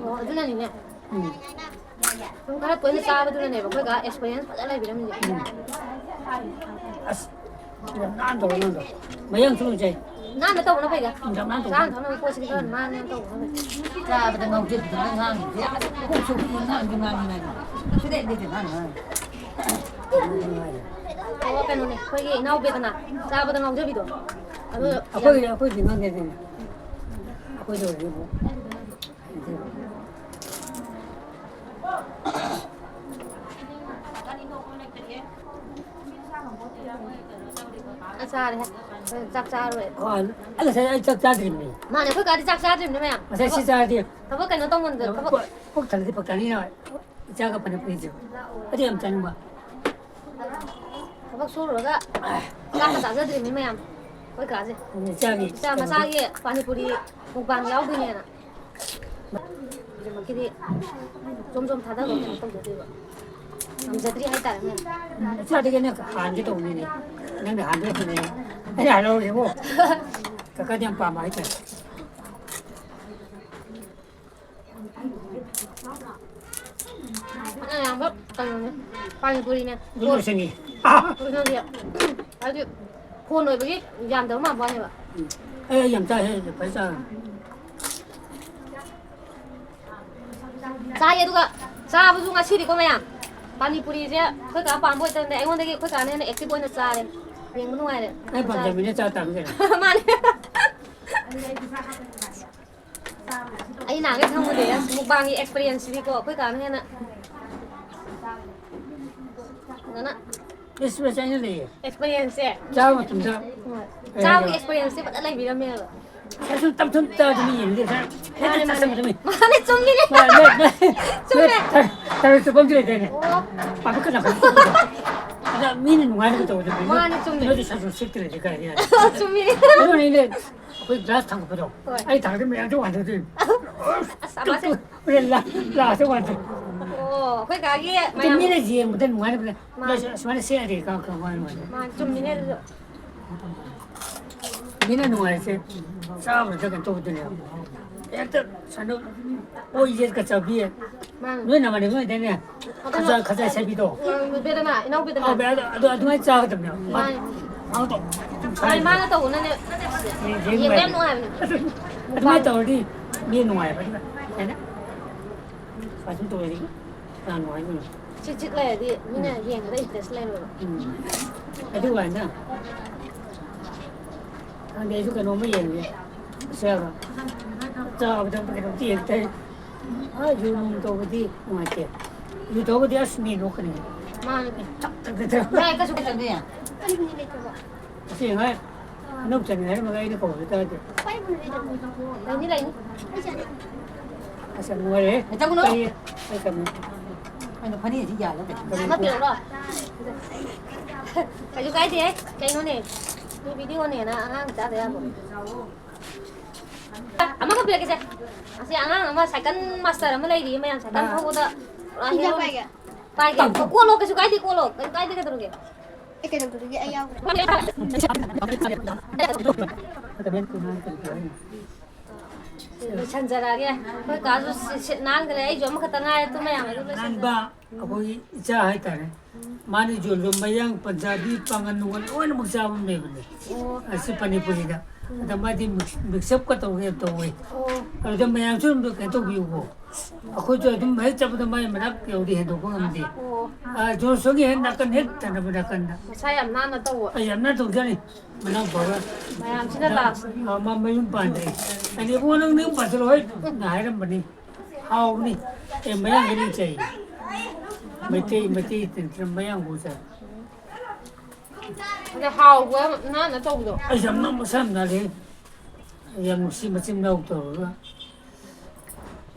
ꯑꯣ, ꯑꯗꯨꯅꯅꯤꯅꯦ꯫ ꯎꯝ꯫ ꯁꯨꯝ ꯈꯔ ꯇꯣꯏꯅ ꯆꯥꯕꯗꯨꯅꯅꯦꯕ ꯑꯩꯈꯣꯏꯒ experience ꯐꯖꯅ ꯂꯩꯕꯤꯔꯝꯃꯤꯁꯦ꯫ ꯎꯝ꯫ ꯑꯁ, ꯌꯥꯝ ꯅꯥꯟꯅ ꯇꯧꯔꯦ ꯅꯪꯗꯣ꯫ ꯃꯌꯥꯡꯁꯨ ꯂꯣꯏ ꯆꯥꯏ꯫ ꯅꯥꯟꯅ ꯇꯧꯕꯅ ꯐꯩꯗ꯫ ꯎꯝ, ꯌꯥꯝ ꯅꯥꯟꯅ ꯇꯧꯕꯅ ꯆꯥꯅ ꯊꯛꯅꯕ ꯄꯣꯠꯁꯤꯗꯤ ꯈꯔ ꯅꯥꯟꯅ ꯇꯧꯕꯅ ꯐꯩ꯫ ꯆꯥꯕꯗ ꯉꯥꯎꯖꯕꯤꯗꯨꯅ ꯉꯥꯡꯉꯤꯁꯦ꯫ ꯑꯁ, ꯀꯣꯛ ꯁꯣꯛꯄꯤꯗ ꯉꯥꯡꯁꯨ ꯉꯥꯡꯉꯤ ꯃꯥꯗꯤ꯫ ꯁꯤꯗꯩ ꯂꯩꯇꯦ ꯃꯥꯅ ꯉꯥꯡꯉꯤ꯫ ꯑꯣ, ꯀꯩꯅꯣꯅꯦ, ꯑꯩꯈꯣꯏꯒꯤ ꯏꯅꯥꯎꯄꯤꯗꯅ ꯆꯥꯕꯗ ꯉꯥꯎꯖꯕꯤꯗꯣ꯫ ꯑꯗꯨ ꯎꯝ, ꯑꯩꯈꯣꯏꯒꯤꯗꯤ, ꯑꯩꯈꯣꯏꯗꯤ ꯉꯥꯡꯗꯦ ꯀꯩꯅꯣ꯫ ꯑꯩꯈꯣꯏꯗ ꯑꯣꯏꯔꯗꯤ ꯑꯃꯨꯛ ꯑ, ꯆꯥꯔꯦ꯫ ꯆꯥꯛ ꯆꯥꯔꯣꯏ꯫ ꯑꯣ, ꯑꯩ ꯉꯁꯥꯏ ꯑꯩ ꯆꯥꯛ ꯆꯥꯗ꯭ꯔꯤꯕꯅꯤ꯫ ꯃꯥꯅꯦ, ꯑꯩꯈꯣꯏ ꯀꯥꯗꯤ ꯆꯥꯛ ꯆꯥꯗ꯭ꯔꯤꯕꯅꯦ ꯃꯌꯥꯝ꯫ ꯉꯁꯥꯏ ꯁꯤ ꯆꯥꯔꯗꯤ ꯊꯕꯛ ꯀꯩꯅꯣ ꯇꯧꯃꯟꯗꯅ, ꯊꯕꯛ ꯄꯨꯛ ꯊꯜꯂꯗꯤ ꯄꯨꯛ ꯊꯜꯂꯅꯤꯅ ꯏꯆꯥꯒ ꯄꯅꯤꯄꯨꯔꯤꯁꯦ꯫ ꯑꯗꯨ ꯌꯥꯝ ꯆꯥꯅꯤꯡꯕ꯫ ꯊꯕꯛ ꯁꯨꯔꯨꯔꯒ ꯆꯥꯛꯀ ꯆꯥꯖꯗ꯭ꯔꯤꯕꯅꯤ ꯃꯌꯥꯝ꯫ ꯑꯩꯈꯣꯏ ꯀꯥꯁꯦ꯫ ꯎꯝ, ꯏꯆꯥꯒꯤ ꯏꯆꯥ ꯀꯩꯅꯣꯗꯣ꯫ ꯃꯆꯥꯒꯤ ꯄꯥꯅꯤꯄꯨꯔꯤ ꯃꯨꯛꯕꯥꯡ ꯌꯥꯎꯗꯣꯏꯅꯦꯅ꯫ ꯍꯧꯖꯤꯛꯃꯛꯀꯤꯗꯤ ꯖꯣꯝ ꯖꯣꯝ ꯊꯥꯗꯕ ꯀꯩꯅꯣ ꯇꯧꯖꯗꯣꯏꯕ꯫ ꯉꯝꯖꯗ꯭ꯔꯤ ꯍꯥꯏꯇꯥꯔꯦ ꯃꯌꯥꯝ꯫ ꯎꯝ, ꯏꯆꯥꯗꯒꯤ ꯑꯩꯅ ꯍꯥꯟꯒꯦ ꯇꯧꯕꯅꯤꯅꯦ꯫ ꯅꯪꯅ ꯍꯥꯟꯕ ꯍꯦꯛꯇꯅꯦ꯫ ꯑꯩꯅ ꯍꯥꯟꯍꯧꯔꯦꯕꯣ꯫ ꯀꯀꯥꯗꯤ ꯌꯥꯝ ꯄꯥꯝꯕ ꯍꯥꯏꯇꯥꯔꯦ꯫ ꯑꯗꯨꯅ ꯑꯌꯥꯝꯕ ꯀꯩꯅꯣꯅꯦ, ꯄꯥꯅꯤꯄꯨꯔꯤꯅꯦ꯫ ꯑꯗꯨ ꯂꯣꯏꯁꯟꯉꯤ꯫ ꯀꯣꯟ-, ꯀꯣꯟꯁꯦ, ꯍꯥꯏꯗꯤ ꯀꯣꯟ ꯑꯣꯏꯕꯒꯤ ꯌꯥꯝꯗꯕ ꯃꯥꯟꯕ ꯋꯥꯅꯦꯕ꯫ ꯎꯝ꯫ ꯑꯦ, ꯌꯥꯝ ꯆꯥꯏꯍꯦ, ꯐꯖ ꯆꯥꯔꯦ꯫ ꯆꯥꯏꯌꯦ, ꯑꯗꯨꯒ ꯆꯥꯕꯁꯨ ꯉꯁꯤꯗꯤꯀꯣ ꯃꯌꯥꯝ, ꯄꯥꯅꯤ ꯄꯨꯔꯤꯁꯦ ꯑꯩꯈꯣꯏ ꯀꯥ ꯄꯥꯝꯕ ꯑꯣꯏꯇꯕꯅꯦ, ꯑꯩꯉꯣꯟꯗꯒꯤ ꯑꯩꯈꯣꯏ ꯀꯥꯅ ꯍꯦꯟꯅ ꯑꯦꯛꯇꯤꯚ ꯑꯣꯏꯅ ꯆꯥꯔꯦ꯫ ꯌꯦꯡꯕ ꯅꯨꯡꯉꯥꯏꯔꯦ꯫ ꯑꯩ ꯄꯥꯝꯖꯕꯅꯤꯅ ꯆꯥ ꯇꯥꯕꯅꯤ ꯀꯩꯅꯣ꯫ ꯃꯥꯅꯦ꯫ ꯑꯩ ꯅꯍꯥꯟꯒꯩ ꯈꯪꯕꯗꯤ ꯑꯁ ꯃꯨꯛꯕꯥꯡꯒꯤ ꯑꯦꯛꯁꯄꯤꯔꯤꯌꯦꯟꯁꯁꯤꯗꯤꯀꯣ ꯑꯩꯈꯣꯏ ꯀꯥꯅ ꯍꯦꯟꯅ ꯐꯖꯅ ꯑꯦꯛꯁꯄꯤꯔꯤꯌꯦꯟꯁ ꯑꯩꯅ ꯂꯩꯌꯦ꯫ ꯑꯦꯛꯁꯄꯤꯔꯤꯌꯦꯟꯁꯁꯦ꯫ ꯆꯥꯕ ꯃꯇꯝꯗ ꯍꯣꯏ꯫ ꯀꯩ ꯆꯥꯕꯒꯤ ꯍꯥꯏꯒꯦ? ꯑꯦꯛꯁꯄꯤꯔꯤꯌꯦꯟꯁꯁꯦ ꯐꯖꯅ ꯂꯩꯕꯤꯔꯝꯃꯦꯕ꯫ ꯁꯨꯝ ꯇꯞ ꯁꯨꯝ ꯆꯥꯕꯗ ꯃꯤ ꯌꯦꯡꯗꯦ꯫ ꯁꯨꯝ ꯍꯦꯛꯇ ꯃꯥꯅꯦ, ꯃꯥꯅꯦ꯫ ꯆꯥꯁꯟꯕꯗ ꯃꯤ꯫ ꯃꯥꯅꯦ, ꯆꯨꯝꯃꯤꯅꯦ꯫ ꯃꯥꯅꯦ, ꯃꯥꯅꯦ꯫ ꯆꯨꯝꯃꯦ꯫ ꯇꯔ-, ꯇꯔ ꯆꯨꯞꯐꯝꯁꯨ ꯂꯩꯇꯦꯅꯦ꯫ ꯑꯣ꯫ ꯄꯥꯈꯠꯀꯅꯨ, ꯄꯥꯈꯠꯀꯅꯨ꯫ ꯑꯗ ꯃꯤꯅ ꯅꯨꯡꯉꯥꯏꯅꯕ ꯇꯧꯒꯗꯕꯅꯤ꯫ ꯃꯥꯅꯦ, ꯆꯨꯝꯃꯦ꯫ ꯅꯣꯏꯗꯤ ꯁꯥꯁꯨ ꯁꯤꯠꯇ꯭ꯔꯗꯤ ꯀꯥꯏꯗꯩ꯫ ꯆꯨꯝꯃꯤꯅꯦ꯫ ꯑꯗꯨꯅ ꯑꯩꯅ ꯑꯩꯈꯣꯏ ꯒ꯭ꯂꯥꯁ ꯊꯥꯡꯒꯠꯄꯗꯣ, ꯍꯣꯏ꯫ ꯑꯩ ꯊꯥꯡꯒꯠꯄ ꯃꯌꯥꯝꯁꯨ ꯋꯥꯟꯊꯗꯣꯏꯅꯤ꯫ ꯑꯁ, ꯑꯃꯁꯦ꯫ ꯍꯣꯔꯦꯟ ꯂꯥ-, ꯂꯥꯁꯇ ꯋꯥꯟꯊ-꯫ ꯑꯣ, ꯑꯩꯈꯣꯏ ꯀꯥꯒꯤ ꯑꯗꯨ ꯃꯌꯥꯝ ꯃꯤꯅ ꯌꯦꯡꯕꯗ ꯅꯨꯡꯉꯥꯏꯅꯕꯅꯦ꯫ ꯃꯥꯅꯦ꯫ ꯅꯣꯏꯁꯨ ꯑꯁꯨꯃꯥꯏꯅ ꯁꯦꯠꯂꯗꯤ ꯀꯃꯥꯏ, ꯀꯃꯥꯏ ꯅꯨꯡꯉꯥꯏꯅꯤ? ꯃꯥꯅꯦ, ꯆꯨꯝꯃꯤꯅꯦ ꯑꯗꯨꯁꯨ꯫ ꯃꯤꯅ ꯅꯨꯡꯉꯥꯏꯔꯤꯁꯦ ꯆꯥꯕꯗ ꯀꯩꯅꯣ ꯇꯧꯕꯗꯨꯅꯦꯕ꯫ ꯍꯦꯛꯇ ꯁꯥꯟꯅ-, ꯑꯣꯏ ꯌꯦꯠꯀ ꯆꯥꯕꯤ꯫ ꯃꯥꯅꯦ꯫ ꯅꯣꯏ ꯅꯃꯥꯟꯅꯕꯤ ꯑꯣꯏꯗꯥꯏꯅꯦ? ꯑꯗꯨꯅ ꯈꯖꯥꯏ, ꯈꯖꯥꯏ ꯁꯦꯝꯕꯤꯗꯣ꯫ ꯎꯝ, ꯕꯦꯗꯅꯥ, ꯏꯅꯥꯎ ꯕꯦꯗꯅꯥ꯫ ꯑꯧ, ꯕꯦꯗꯅꯥ, ꯑꯗꯨ ꯑꯗꯨꯃꯥꯏꯅ ꯆꯥꯒꯗꯕꯅꯦꯕ꯫ ꯃꯥꯅꯦ꯫ ꯃꯥꯅ ꯇꯧ-, ꯃꯥꯅꯦ, ꯃꯥꯅ ꯇꯧꯕꯅꯅꯦ ꯌꯦꯡ-, ꯌꯦꯡ ꯌꯦꯡꯕ ꯌꯥꯝ ꯅꯨꯡꯉꯥꯏꯕꯅꯦ꯫ ꯅꯨꯡꯉꯥꯏꯕꯅꯦ꯫ ꯑꯗꯨꯃꯥꯏꯅ ꯇꯧꯔꯗꯤ ꯃꯤ ꯅꯨꯡꯉꯥꯏꯕ꯫ ꯑꯗꯨꯅ ꯁꯨꯃꯥꯏꯅ ꯁꯨꯃꯥꯏꯅ ꯁꯨꯝ ꯇꯧꯔꯗꯤ ꯌꯥꯝ ꯅꯨꯡꯉꯥꯏꯗꯣꯏꯅꯦ꯫ ꯆꯤꯛ ꯆꯤꯛ ꯂꯩꯔꯗꯤ ꯃꯤꯅ ꯎꯝ꯫ ꯌꯦꯡꯕꯗ ꯏꯟꯇꯔꯦꯁ ꯂꯩꯔꯣꯏꯕ꯫ ꯎꯝ꯫ ꯑꯗꯨꯀꯥꯟꯗ ꯈꯪꯗꯦ, ꯑꯩꯁꯨ ꯀꯩꯅꯣꯝꯃ ꯌꯦꯡꯒꯦ꯫ ꯆꯥꯕ꯫ ꯆꯥꯕꯗ ꯀꯩꯅꯣꯝꯇ ꯌꯦꯡ ꯇꯥꯏ꯫ ꯑꯥ, ꯌꯨ ꯅꯨꯡ ꯇꯧꯕꯗꯤ ꯅꯨꯡꯉꯥꯏꯇꯦ꯫ ꯌꯨ ꯇꯧꯕꯗꯤ ꯑꯁ ꯃꯤ ꯅꯣꯛꯀꯅꯤ꯫ ꯃꯥꯅꯦ꯫ ꯊꯛ ꯊꯛ ꯊꯛ ꯊꯛ꯫ ꯌꯥꯏ, ꯀꯩꯁꯨ ꯀꯥꯏꯗꯦ꯫ ꯑꯁꯤ ꯉꯥꯏ꯫ ꯏꯅꯧ ꯆꯪꯉꯦ ꯍꯥꯏꯔꯝꯃꯒ ꯑꯩꯅ ꯀꯧꯕꯗꯤ ꯇꯥꯗꯦ꯫ ꯂꯩꯅꯤ, ꯂꯩꯅꯤ꯫ ꯑꯁ, ꯌꯥꯝ ꯅꯨꯡꯉꯥꯏꯔꯦꯍꯦ꯫ ꯂꯩꯇꯧꯅꯨ꯫ ꯀꯔꯤ? ꯑꯩ ꯀꯩꯅꯣ꯫ ꯀꯩꯅꯣ, ꯐꯅꯦꯛꯁꯤ ꯌꯥꯜꯂ ꯀꯩꯅꯣ? ꯑꯃ ꯄꯤꯔꯛꯎꯔꯣ? ꯀꯩꯁꯨ ꯀꯥꯏꯗꯦꯍꯦ꯫ ꯀꯩꯅꯣꯅꯦ? ꯃꯤ ꯚꯤꯗꯤꯑꯣꯅꯦꯅ ꯑꯉꯥꯡ ꯆꯥꯗ ꯌꯥꯕ꯭ꯔꯣ? ꯑꯃꯒ ꯄꯤꯔꯛꯀꯦꯁꯦ꯫ ꯑꯁꯤ ꯑꯉꯥꯡ ꯑꯃ ꯁꯥꯏꯀꯜ ꯃꯥꯁꯇꯔ ꯑꯃ ꯂꯩꯔꯤꯌꯦ ꯃꯌꯥꯝ, ꯁꯥꯏꯀꯜ ꯑꯥ꯫ ꯊꯧꯕꯗ ꯄꯨꯔꯥ ꯏꯟꯖꯥꯡ ꯍꯦꯔꯣꯅꯤ꯫ ꯄꯥꯏꯒꯦ꯫ ꯄꯥꯏꯒꯦ꯫ ꯀꯣꯠꯂꯣ, ꯀꯩꯁꯨ ꯀꯥꯏꯗꯦ, ꯀꯣꯠꯂꯣ꯫ ꯀꯩꯁꯨ ꯀꯥꯏꯗꯦ, ꯀꯩꯗꯧꯔꯒꯦ? ꯑꯩ ꯀꯩꯗꯧꯗꯣꯔꯤꯒꯦ? ꯑꯩ ꯌꯥꯎꯒꯦ꯫ ꯂꯣꯏꯁꯟꯖꯔꯛꯑꯒꯦ꯫ ꯑꯩꯈꯣꯏ ꯀꯥꯁꯨ ꯁꯤ-, ꯁꯤꯠ ꯅꯥꯟꯈ꯭ꯔꯦ꯫ ꯑꯩꯁꯨ ꯑꯃꯈꯛꯇ ꯉꯥꯏꯔꯦ꯫ ꯑꯗꯨ ꯃꯌꯥꯝ ꯑꯗꯨ ꯂꯣꯏꯁꯟꯖꯔꯦ꯫ ꯅꯥꯟꯕ ꯑꯩꯈꯣꯏꯒꯤ ꯏꯆꯥ ꯍꯥꯏꯇꯥꯔꯦ꯫ ꯃꯥꯅ ꯌꯣꯜꯂꯤꯕ ꯃꯌꯥꯡ, ꯄꯟꯖꯥꯕꯤ, ꯄꯥꯉꯜ ꯅꯨꯡꯉꯜ ꯂꯣꯏꯅꯃꯛ ꯆꯥꯕ ꯑꯃ ꯂꯩꯕꯅꯦ꯫ ꯑꯣ꯫ ꯑꯁꯤ ꯄꯅꯤꯄꯨꯔꯤꯗ꯫ ꯑꯗ ꯃꯥꯗꯤ mix-, mix up ꯀ ꯇꯧꯔꯒ ꯌꯥꯝ ꯇꯧꯋꯦ꯫ ꯑꯣ꯫ ꯑꯗꯨꯗ ꯃꯌꯥꯝꯁꯨ ꯑꯗꯨꯝ ꯀꯩꯅꯣ ꯇꯧꯕꯤꯌꯨꯀꯣ꯫ ꯑꯩꯈꯣꯏꯁꯨ ꯑꯗꯨꯝ ꯍꯦꯛ ꯆꯠꯄꯗ ꯃꯥꯏ ꯃꯅꯥꯛ ꯌꯧꯗꯤ ꯍꯦꯟꯗꯣꯛꯄ ꯉꯝꯗꯦ꯫ ꯑꯣ꯫ ꯑ, ꯖꯣꯟꯁꯣꯟꯒꯤ ꯍꯦꯛ ꯅꯥꯀꯟ, ꯍꯦꯛ ꯊꯪꯅꯕ ꯅꯥꯀꯟꯗ꯫ ꯃꯁꯥ ꯌꯥꯝ ꯅꯥꯟꯅ ꯇꯧꯕ꯫ ꯑꯩ ꯌꯥꯝ ꯅꯥꯟꯅ ꯇꯧꯖꯥꯠꯅꯤ꯫ ꯃꯅꯥꯎꯄꯥꯒ꯫ ꯃꯌꯥꯝꯁꯤꯅ ꯂꯥꯁ꯫ ꯑ, ꯃꯥ ꯃꯌꯨꯝ ꯄꯥꯟꯗ꯭ꯔꯤ꯫ ꯑꯩꯅ, "ꯏꯕꯨꯡꯉꯣ, ꯅꯪ ꯅꯌꯨꯝ ꯄꯥꯟꯁꯤꯜꯂꯣ ꯍꯣꯏ", ꯅ ꯍꯥꯏꯔꯝꯕꯅꯤ꯫ ꯍꯥꯎꯕꯅꯤ꯫ ꯑꯦ, ꯃꯌꯥꯡꯒꯤ ꯂꯤꯡ ꯆꯥꯏ꯫ ꯃꯩꯇꯩ, ꯃꯩꯇꯩ ꯅꯠꯇ꯭ꯔ ꯃꯌꯥꯡ ꯆꯥꯏ꯫ ꯑꯗ ꯍꯥꯎꯕ ꯅꯥꯟꯅ ꯇꯧꯕꯗꯣ꯫ ꯑꯩꯁꯨ ꯌꯥꯝ ꯅꯥꯟ-, ꯃꯁꯥ ꯌꯥꯝ ꯅꯥꯜꯂꯦ꯫ ꯌꯥꯝ ꯅꯨꯡꯁꯤ, ꯃꯆꯤꯟ ꯃꯅꯥꯎ ꯇꯧꯔꯒ꯫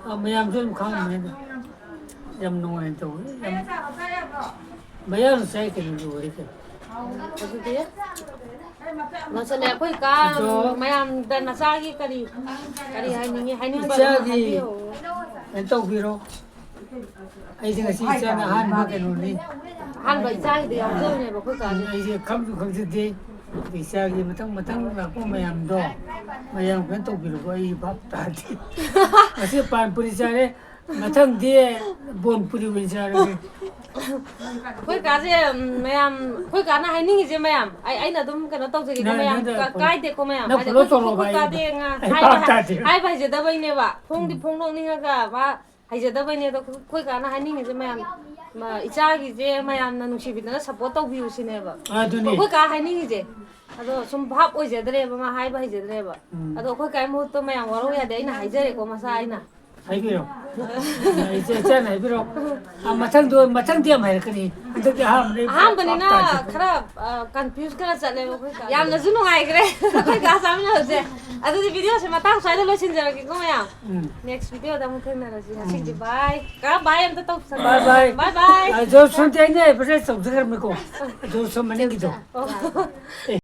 ꯑ, ꯃꯌꯥꯝꯁꯨ ꯑꯗꯨꯝ ꯈꯪꯉꯝꯃꯅꯤꯗ꯫ ꯌꯥꯝ ꯅꯨꯡꯉꯥꯏꯅ ꯇꯧꯋꯤ꯫ ꯌꯥꯝ ꯃꯌꯥꯡ ꯆꯥꯏ ꯀꯩꯅꯣ, ꯂꯣꯏꯔꯦ ꯀꯩꯅꯣ꯫ ꯑꯗꯨꯗꯤ ꯂꯣꯏꯁꯜꯂꯦ꯫ ꯑꯩꯈꯣꯏ ꯀꯥ ꯑꯗꯣ ꯃꯌꯥꯝꯗ ꯅꯆꯥꯒꯤ ꯀꯔꯤ, ꯀꯔꯤ ꯍꯥꯏꯅꯤꯡꯉꯤ? ꯍꯥꯏꯅꯤꯡꯕ ꯑꯗꯨꯝ ꯏꯆꯥꯒꯤ ꯍꯥꯏꯕꯤꯌꯨ꯫ ꯀꯩꯅꯣ ꯇꯧꯕꯤꯔꯣ꯫ ꯑꯩꯁꯦ ꯉꯁꯤ ꯏꯆꯥꯅ ꯑꯍꯥꯟꯕ ꯀꯩꯅꯣꯅꯤ꯫ ꯑꯍꯥꯟꯕ ꯏꯆꯥꯒꯤꯗ ꯌꯥꯎꯖꯕꯅꯦꯕ ꯑꯩꯈꯣꯏ ꯀꯥꯁꯦ꯫ ꯑꯩꯁꯦ ꯈꯪꯁꯨ ꯈꯪꯖꯗꯦ꯫ ꯑꯗꯩ ꯏꯆꯥꯒꯤ ꯃꯊꯪ ꯃꯊꯪ ꯂꯥꯛꯄ ꯃꯌꯥꯝꯗꯣ, ꯃꯌꯥꯝ ꯀꯩꯅꯣ ꯇꯧꯕꯤꯔꯣꯀꯣ, ꯑꯩ ꯚꯥꯞ ꯇꯥꯗꯦ꯫ ꯉꯁꯤ ꯄꯥꯟ ꯄꯨꯔꯤ ꯆꯥꯔꯦ, ꯃꯊꯪꯗꯤ ꯕꯣꯟ ꯄꯨꯔꯤ ꯑꯣꯏꯅ ꯆꯥꯔꯒꯦ꯫ ꯑꯩꯈꯣꯏ ꯀꯥꯁꯦ, ꯎꯝ, ꯃꯌꯥꯝ, ꯑꯩꯈꯣꯏ ꯀꯥꯅ ꯍꯥꯏꯅꯤꯡꯉꯤꯁꯦ ꯃꯌꯥꯝ, ꯑꯩ, ꯑꯩꯅ ꯑꯗꯨꯝ ꯀꯩꯅꯣ ꯇꯧꯖꯒꯦꯀꯣ ꯅꯪ, ꯃꯌꯥꯝ, ꯅꯪ ꯀ-, ꯐꯣꯂꯣ-, ꯀꯥꯏꯗꯦꯀꯣ ꯃꯌꯥꯝ꯫ ꯅꯪ ꯍꯥꯏꯗꯤ ꯐꯣꯂꯣ ꯑꯩꯈꯣꯏ, ꯇꯧꯔꯣ ꯑꯩꯈꯣꯏ ꯚꯥꯏ꯫ ꯀꯥꯗꯤ ꯉꯥ-, ꯑꯩ ꯍꯥꯏꯕ, ꯚꯥꯞ ꯇꯥꯗꯦ꯫ ꯍꯥꯏꯕ ꯍꯩꯖꯗꯕꯩꯅꯦꯕ꯫ ꯐꯣꯡꯗꯤ ꯎꯝ꯫ ꯐꯣꯡꯗꯣꯛꯅꯤꯡꯉꯒ ꯃꯥ ꯍꯩꯖꯗꯕꯩꯅꯦ꯫ ꯑꯗꯣ ꯑꯩꯈꯣꯏ ꯀꯥꯅ ꯍꯥꯏꯅꯤꯡꯉꯤꯁꯦ ꯃꯌꯥꯝ, ꯃ-, ꯏꯆꯥꯒꯤ ꯃꯌꯥꯝꯅ ꯅꯨꯡꯁꯤꯕꯤꯗꯅ ꯁꯞꯄꯣꯔꯠ ꯇꯧꯕꯤꯌꯨ ꯁꯤꯅꯦꯕ꯫ ꯑꯗꯨꯅꯤ꯫ ꯑꯩꯈꯣꯏ ꯀꯥ ꯍꯥꯏꯅꯤꯡꯉꯤꯁꯦ꯫ ꯑꯗꯣ ꯁꯨꯝ ꯚꯥꯞ ꯑꯣꯏꯖꯗ꯭ꯔꯦꯕ, ꯃꯥ ꯍꯥꯏꯕ ꯍꯩꯖꯗ꯭ꯔꯦꯕ꯫ ꯎꯝ꯫ ꯑꯗꯣ ꯑꯩꯈꯣꯏ ꯀꯥꯏ ꯃꯍꯨꯠꯇ ꯃꯌꯥꯝ ꯋꯥꯔꯧ ꯌꯥꯗꯦ, ꯑꯩꯅ ꯍꯥꯏꯖꯔꯦꯀꯣ, ꯃꯁꯥ ꯑꯩꯅ꯫ ꯍꯥꯏꯕꯤꯔꯣ꯫ ꯏꯆꯦ, ꯏꯆꯦꯅ ꯍꯥꯏꯕꯤꯔꯣ꯫ ꯑ, ꯃꯊꯪꯗꯣ, ꯃꯊꯪꯗꯤ ꯌꯥꯝ ꯍꯩꯔꯛꯀꯅꯤ꯫ ꯍꯟꯗꯛꯇꯤ ꯑꯍꯥꯟꯕꯅꯦ, ꯑꯍꯥꯟꯕꯅꯤꯅ ꯚꯥꯞ ꯇꯥꯗꯦ꯫ ꯈꯔ, ꯑ, confuse ꯈꯔ ꯆꯠꯂꯦꯕ ꯑꯩꯈꯣꯏ ꯀꯥ꯫ ꯌꯥꯝꯅꯁꯨ ꯅꯨꯡꯉꯥꯏꯈ꯭ꯔꯦ ꯑꯩꯈꯣꯏ ꯀꯥ ꯆꯥꯃꯤꯟꯅꯕꯁꯦ꯫ ꯑꯗꯨꯗꯤ video ꯁꯦ ꯃꯇꯥꯡ ꯁ꯭ꯋꯥꯏꯗ ꯂꯣꯏꯁꯤꯟꯖꯔꯒꯦꯀꯣ ꯃꯌꯥꯝ꯫ ꯎꯝ꯫ Next video ꯗ ꯑꯃꯨꯛ ꯊꯦꯡꯅꯔꯁꯤ꯫ ꯉꯁꯤꯒꯤꯗꯤ ꯎꯝ꯫ Bye꯫ ꯀꯥ bye ꯑꯝꯇ ꯇꯧꯁꯜꯂꯣ꯫ Bye bye꯫ Bye bye꯫ ꯑ, ꯖꯣꯟꯁꯣꯟꯗꯤ ꯑꯩꯅ advertise ꯇꯧꯖꯈ꯭ꯔꯕꯅꯤꯀꯣ꯫ ꯖꯣꯟꯁꯣꯟ ꯃꯅꯤꯡꯒꯤꯗꯣ꯫ ꯑꯣ꯫ ꯑꯦ꯫